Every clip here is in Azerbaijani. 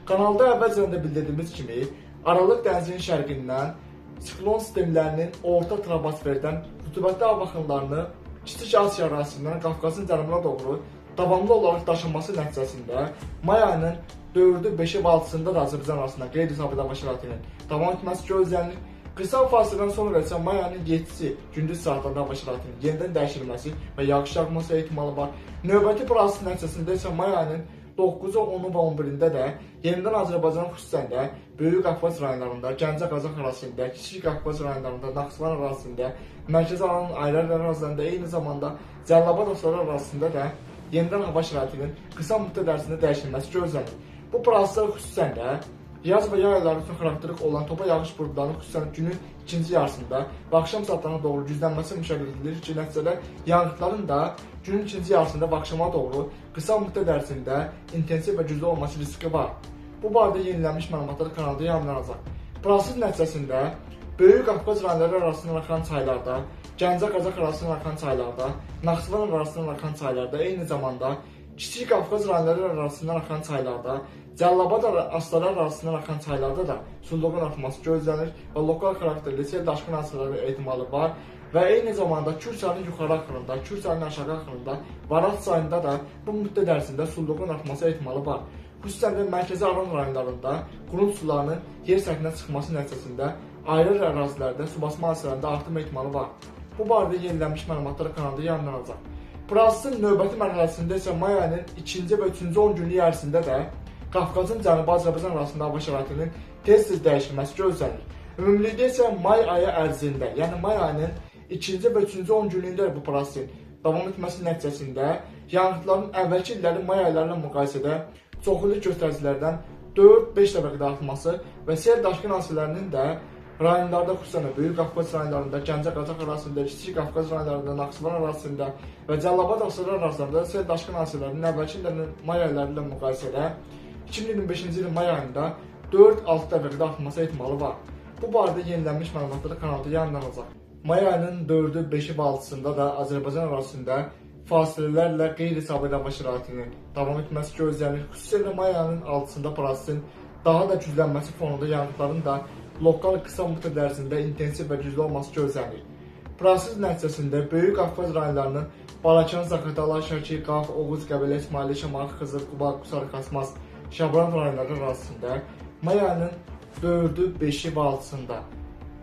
Kanalda əvvəlcədən də bildirdiyimiz kimi, Aralıq dənizinin şərqindən siklon sistemlərinin orta troposferdən rütubətli hava axınlarını Kiçik Asiya ərazisindən Qafqazın cənubuna doğru davamlı olaraq daşınması nəticəsində may ayının 4-ü, 5-i və 6-sında da Azərbaycan ərazisində qeyri-sabit hava şəraitinin davam etməsi gözlənilir. Qısa fasilədən sonra isə may ayının 7-si gündüz saatlarında hava şəraitinin yenidən dəyişilməsi və yağış yağması ehtimalı var. Növbəti proses nəticəsində isə may ayının 9-u, 10-u və 11-də də yenidən Azərbaycanın xüsusən də Böyük Qafqaz rayonlarında, Gəncə Qazax ərazisində, Kiçik Qafqaz rayonlarında, Naxçıvan ərazisində, Mərkəzi Aranın ayrı-ayrı ərazilərində, eyni zamanda Cəlilabad Astara ərazisində də yenidən hava şəraitinin qısa müddət ərzində dəyişilməsi gözlənilir. Bu proseslər xüsusən də yaz və yay ayları üçün xarakterik olan topa yağış buludlarının xüsusən günün ikinci yarısında və axşam saatlarına doğru güclənməsi müşahidə edilir ki, nəticədə yanğıtların da günün ikinci yarısında və axşama doğru qısa müddət ərzində intensiv və güclü olması riski var. Bu barədə yenilənmiş məlumatlar kanalda yayımlanacaq. Proses nəticəsində Böyük Qafqaz rayonları arasından axan çaylarda, Gəncə Qazax arasından axan çaylarda, Naxçıvan arasından axan çaylarda, eyni zamanda Kiçik Qafqaz rayonları arasından axan çaylarda, Cəlilabad Astara arasından axan çaylarda da sulluğun artması gözlənilir və lokal xarakterli sel daşqın hadisələri ehtimalı var və eyni zamanda Kür çayının yuxarı axınında, Kür çayının aşağı axınında, Varaz çayında da bu müddət ərzində sulluğun artması ehtimalı var. Xüsusən də Mərkəzi Aran rayonlarında qurunt sularının yer səthinə çıxması nəticəsində ayrı ərazilərdə su basma hadisələrində artım ehtimalı var. Bu barədə yenilənmiş məlumatlar kanalda yayımlanacaq. Prosesin növbəti mərhələsində isə may ayının 2-ci və 3-cü 10 günlük ərzində də Qafqazın Cənubi Azərbaycan arasında hava şəraitinin tez-tez dəyişilməsi gözlənilir. Ümumilikdə isə may ayı ərzində, yəni may ayının 2-ci və 3-cü 10 günlüyündə bu prosesin davam etməsi nəticəsində yanğıtların əvvəlki illərin may ayları ilə müqayisədə çoxillik göstəricilərdən 4-5 dəfə qədər artması və sel daşqın hadisələrinin də rayonlarda, xüsusən də Böyük Qafqaz rayonlarında, Gəncə Qazax ərazisində, Kiçik Qafqaz rayonlarında, Naxçıvan ərazisində və Cəlilabad Astara ərazilərində sel daşqın hadisələrinin əvvəlki illərin may ayları ilə müqayisədə 2025-ci ilin may ayında 4-6 dəfə qədər artması ehtimalı var. Bu barədə yenilənmiş məlumatlar kanalda yayımlanacaq. May ayının 4-ü, 5-i və 6-sında da Azərbaycan ərazisində fasilələrlə qeyri-sabit hava şəraitinin davam etməsi gözlənilir. Xüsusilə may ayının 6-sında prosesin daha da güclənməsi fonunda yanğıtların da lokal qısa müddət ərzində intensiv və güclü olması gözlənilir. Proses nəticəsində Böyük Qafqaz rayonlarının Balakən, Zaqatala, Şəki, Qax, Oğuz, Qəbələ, İsmayılı, Şamaxı, Xızı, Quba, Qusar, Xasmaz, Şabran rayonları ərazisində may ayının 4-ü, 5-i və 6-sında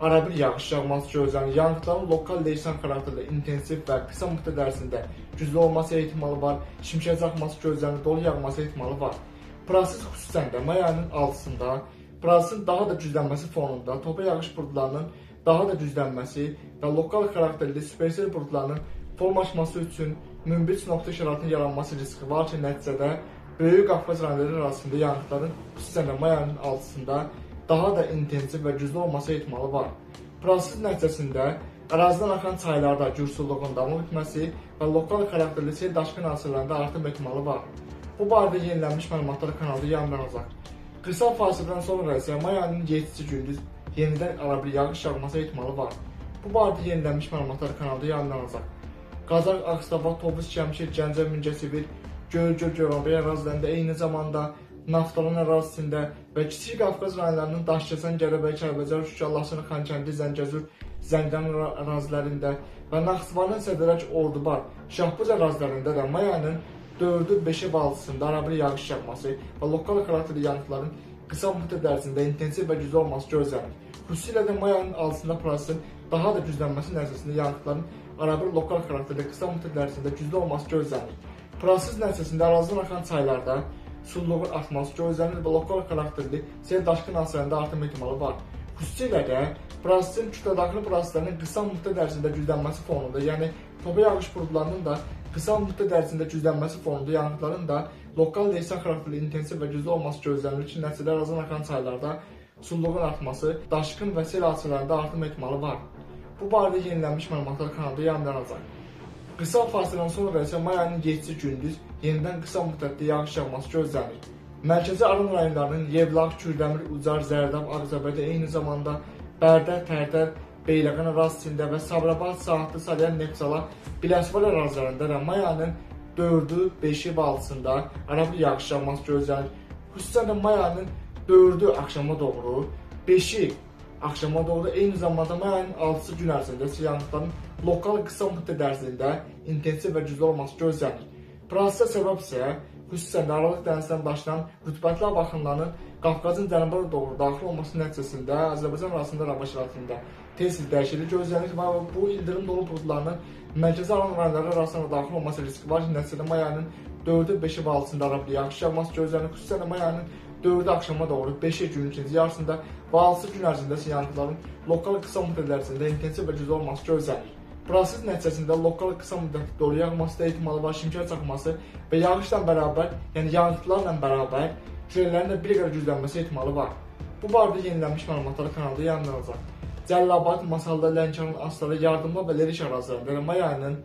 arabir yağış yağması gözlənilir. Yanğıtların lokal leysan xarakterli intensiv və qısa müddət ərzində güclü olması ehtimalı var. Şimşək çaxması gözlənilir, dolu yağması ehtimalı var. Proses xüsusən də may ayının 6-sında prosesin daha da güclənməsi fonunda topa yağış buludlarının daha da güclənməsi və lokal xarakterli supersel buludlarının formalaşması üçün münbic nöqtə şəraitinin yaranması riski var ki, nəticədə Böyük Qafqaz rayonları ərazisində yanğıtların xüsusən də may ayının 6-sında daha da intensiv və güclü olması ehtimalı var. Proses nəticəsində ərazidən axan çaylarda gürsulluğun davam etməsi və lokal xarakterli sel daşqın hadisələrində artım ehtimalı var. Bu barədə yenilənmiş məlumatlar kanalda yayımlanacaq. Qısa fasilədən sonra isə may ayının 7-si gündüz yenidən arabir yağış yağması ehtimalı var. Bu barədə yenilənmiş məlumatlar kanalda yayımlanacaq. Qazax, Ağstafa, Tovuz, Şəmkir, Gəncə, Mingəçevir, Göygöl, Goranboy ərazilərində eyni zamanda Naftalan ərazisində və Kiçik Qafqaz rayonlarının Daşkəsən, Gərəbəy, Kəlbəcər, Şuşa, Laçın, Xankəndi, Zəngəzur, Zəngilan ərazilərində və Naxçıvanın Sədərək, Ordubad, Şahbuz ərazilərində də may ayının 4-ü, 5-i və 6-sında arabir yağış yağması və lokal xarakterli yanğıtların qısa müddət ərzində intensiv və güclü olması gözlənilir. Xüsusilə də may ayının 6-sında prosesin daha da güclənməsi nəticəsində yanğıtların arabir lokal xarakterli qısa müddət ərzində güclü olması gözlənilir. Proses nəticəsində ərazidən axan çaylarda sulluğun artması gözlənilir və lokal xarakterli sel daşqın hadisələrində artım ehtimalı var. Xüsusilə də prosesin kütlədaxili proseslərinin qısa müddət ərzində güclənməsi fonunda, yəni topa yağış buludlarının da qısa müddət ərzində güclənməsi fonunda yanğıtların da lokal leysan xarakterli intensiv və güclü olması gözlənilir ki, nəticədə ərazidən axan çaylarda sulluğun artması, daşqın və sel hadisələrində artım ehtimalı var. Bu barədə yenilənmiş məlumatlar kanalda yayımlanacaq. Qısa fasilədən sonra isə may ayının 7-si gündüz yenidən qısa müddətli yağış yağması gözlənilir. Mərkəzi Aran rayonlarının Yevlax, Kürdəmir, Ucar, Zərdab, Ağcabədi, eyni zamanda Bərdə, Tərtər, Beyləqan ərazisində və Sabirabad, Saatlı, Salyan, Neftçala, Biləsuvar ərazilərində də may ayının 4-ü, 5-i və 6-sında arabir yağış yağması gözlənilir. Xüsusən də may ayının 4-ü axşama doğru, 5-i axşama doğru, eyni zamanda may ayının 6-sı gün ərzində isə yanğıtların lokal qısa müddət ərzində intensiv və güclü olması gözlənilir. Prosesə səbəb isə xüsusən də Aralıq dənizindən daşınan rütubətli hava axınlarının Qafqazın cənubuna doğru daxil olması nəticəsində Azərbaycan ərazisində hava şəraitində tez-tez dəyişiklik gözlənilir və bu ildırım dolu buludlarının mərkəzi Aran rayonları arasında daxil olması riski var ki, nəticədə may ayının 4-ü, 5-i və 6-sında arabir yağış yağması gözlənilir. Xüsusən də may ayının 4-ü axşama doğru, 5-i günün ikinci yarısında və 6-sı gün ərzində isə yanğıtların lokal qısa müddət ərzində intensiv və güclü olması gözlənilir. Proses nəticəsində lokal qısa müddətli dolu yağması da ehtimalı var, şimşək çaxması və yağışla bərabər, yəni yanğıtlarla bərabər küləklərin də bir qədər güclənməsi ehtimalı var. Bu barədə yenilənmiş məlumatlar kanalda yayımlanacaq. Cəlilabad, Masallı, Lənkəran, Astara, Yardımlı və Lerik ərazilərində may ayının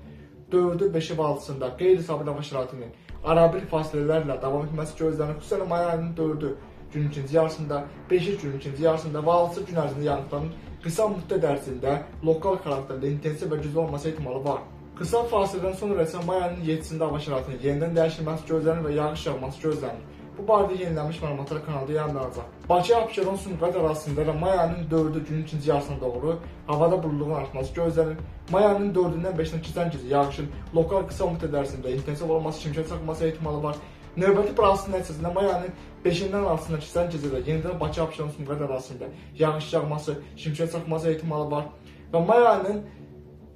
4-ü, 5-i və 6-sında qeyri-sabit hava şəraitinin arabir fasilələrlə davam etməsi gözlənilir. Xüsusən may ayının 4-ü günün ikinci yarısında, 5-i günün ikinci yarısında və 6-sı gün ərzində yanğıtların qısa müddət ərzində lokal xarakterli intensiv və güclü olması ehtimalı var. Qısa fasilədən sonra isə may ayının 7-sində hava şəraitinin yenidən dəyişilməsi gözlənilir və yağış yağması gözlənilir. Bu barədə yenilənmiş məlumatlar kanalda yayımlanacaq. Bakı, Abşeron, Sumqayıt ərazisində də may ayının 4-ü günün ikinci yarısına doğru havada buludluğun artması gözlənilir. May ayının 4-ündən 5-inə keçən gecə yağışın lokal qısa müddət ərzində intensiv olması, şimşək çaxması ehtimalı var. Növbəti prosesin nəticəsində may ayının 5-dən 6-sına keçən gecədə yenidən Bakı, Abşeron, Sumqayıt ərazisində yağış yağması, şimşək çaxması ehtimalı var. Və may ayının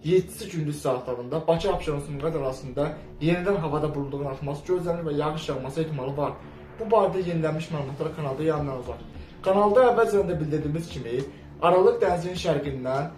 7-si gündüz saatlarında Bakı, Abşeron, Sumqayıt ərazisində yenidən havada buludluğun artması gözlənilir və yağış yağması ehtimalı var. Bu barədə yenilənmiş məlumatlar kanalda yayımlanacaq. Kanalda əvvəlcədən də bildirdiyimiz kimi, Aralıq dənizinin şərqindən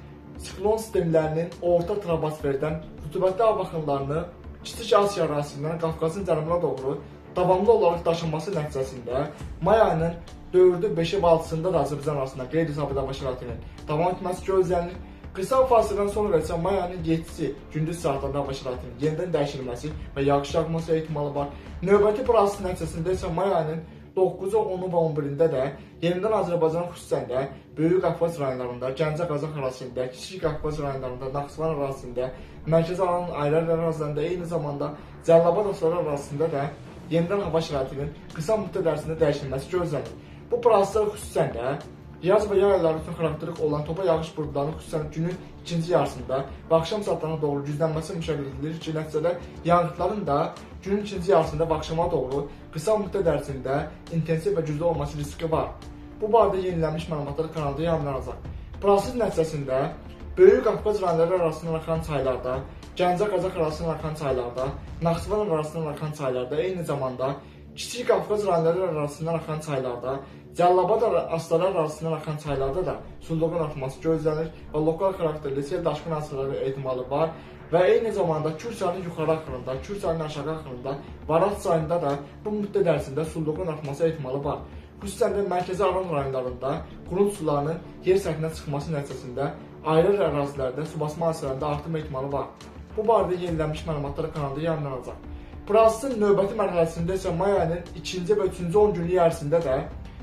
siklon sistemlərinin orta troposferdən rütubətli hava axınlarını Kiçik Asiya ərazisindən Qafqazın cənubuna doğru davamlı olaraq daşınması nəticəsində may ayının 4-ü, 5-i və 6-sında da Azərbaycan ərazisində qeyri-sabit hava şəraitinin davam etməsi gözlənilir. Qısa fasilədən sonra isə may ayının 7-si gündüz saatlarında hava şəraitinin yenidən dəyişilməsi və yağış yağması ehtimalı var. Növbəti proses nəticəsində isə may ayının 9-u, 10-u və 11-də də yenidən Azərbaycanın xüsusən də Böyük Qafqaz rayonlarında, Gəncə Qazax ərazisində, Kiçik Qafqaz rayonlarında, Naxçıvan ərazisində, Mərkəzi Aranın ayrı-ayrı ərazilərində, eyni zamanda Cəlilabad Astara ərazisində də yenidən hava şəraitinin qısa müddət ərzində dəyişilməsi gözlənilir. Bu proseslər xüsusən də yaz və yay ayları üçün xarakterik olan topa yağış buludlarının xüsusən günün ikinci yarısında və axşam saatlarına doğru güclənməsi müşahidə edilir ki, nəticədə yanğıtların da günün ikinci yarısında və axşama doğru qısa müddət ərzində intensiv və güclü olması riski var. Bu barədə yenilənmiş məlumatlar kanalda yayımlanacaq. Proses nəticəsində Böyük Qafqaz rayonları arasından axan çaylarda, Gəncə Qazax arasından axan çaylarda, Naxçıvan arasından axan çaylarda, eyni zamanda Kiçik Qafqaz rayonları arasından axan çaylarda, Cəlilabad Astara arasından axan çaylarda da sulluğun artması gözlənilir və lokal xarakterli sel daşqın hadisələri ehtimalı var və eyni zamanda Kür çayının yuxarı axınında, Kür çayının aşağı axınında, Varaz çayında da bu müddət ərzində sulluğun artması ehtimalı var. Xüsusən də Mərkəzi Aran rayonlarında qurut sularının yer səthinə çıxması nəticəsində ayrı ərazilərdə su basma hadisələrində artım ehtimalı var. Bu barədə yenilənmiş məlumatlar kanalda yayımlanacaq. Prosesin növbəti mərhələsində isə may ayının 2-ci və 3-cü 10 günlük ərzində də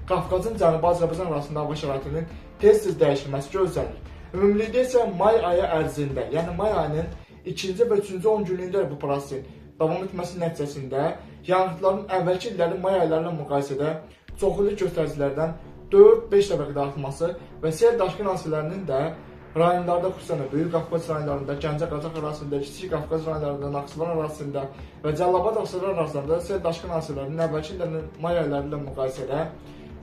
Qafqazın Cənubi Azərbaycan arasında hava şəraitinin tez-tez dəyişilməsi gözlənilir. Ümumilikdə isə may ayı ərzində, yəni may ayının 2-ci və 3-cü 10 günlüyündə bu prosesin davam etməsi nəticəsində yanğıtların əvvəlki illərin may ayları ilə müqayisədə çoxillik göstəricilərdən 4-5 dəfə qədər artması və sel daşqın hadisələrinin də rayonlarda, xüsusən də Böyük Qafqaz rayonlarında, Gəncə Qazax ərazisində, Kiçik Qafqaz rayonlarında, Naxçıvan ərazisində və Cəlilabad Astara ərazilərində sel daşqın hadisələrinin əvvəlki illərin may ayları ilə müqayisədə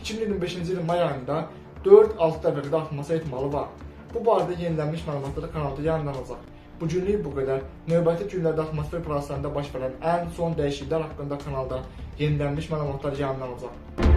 2025-ci ilin may ayında 4-6 dəfə qədər artması ehtimalı var. Bu barədə yenilənmiş məlumatlar kanalda yayımlanacaq. Bugünlük bu qədər. Növbəti günlərdə atmosfer proseslərində baş verən ən son dəyişikliklər haqqında kanalda yenilənmiş məlumatlar yayımlanacaq.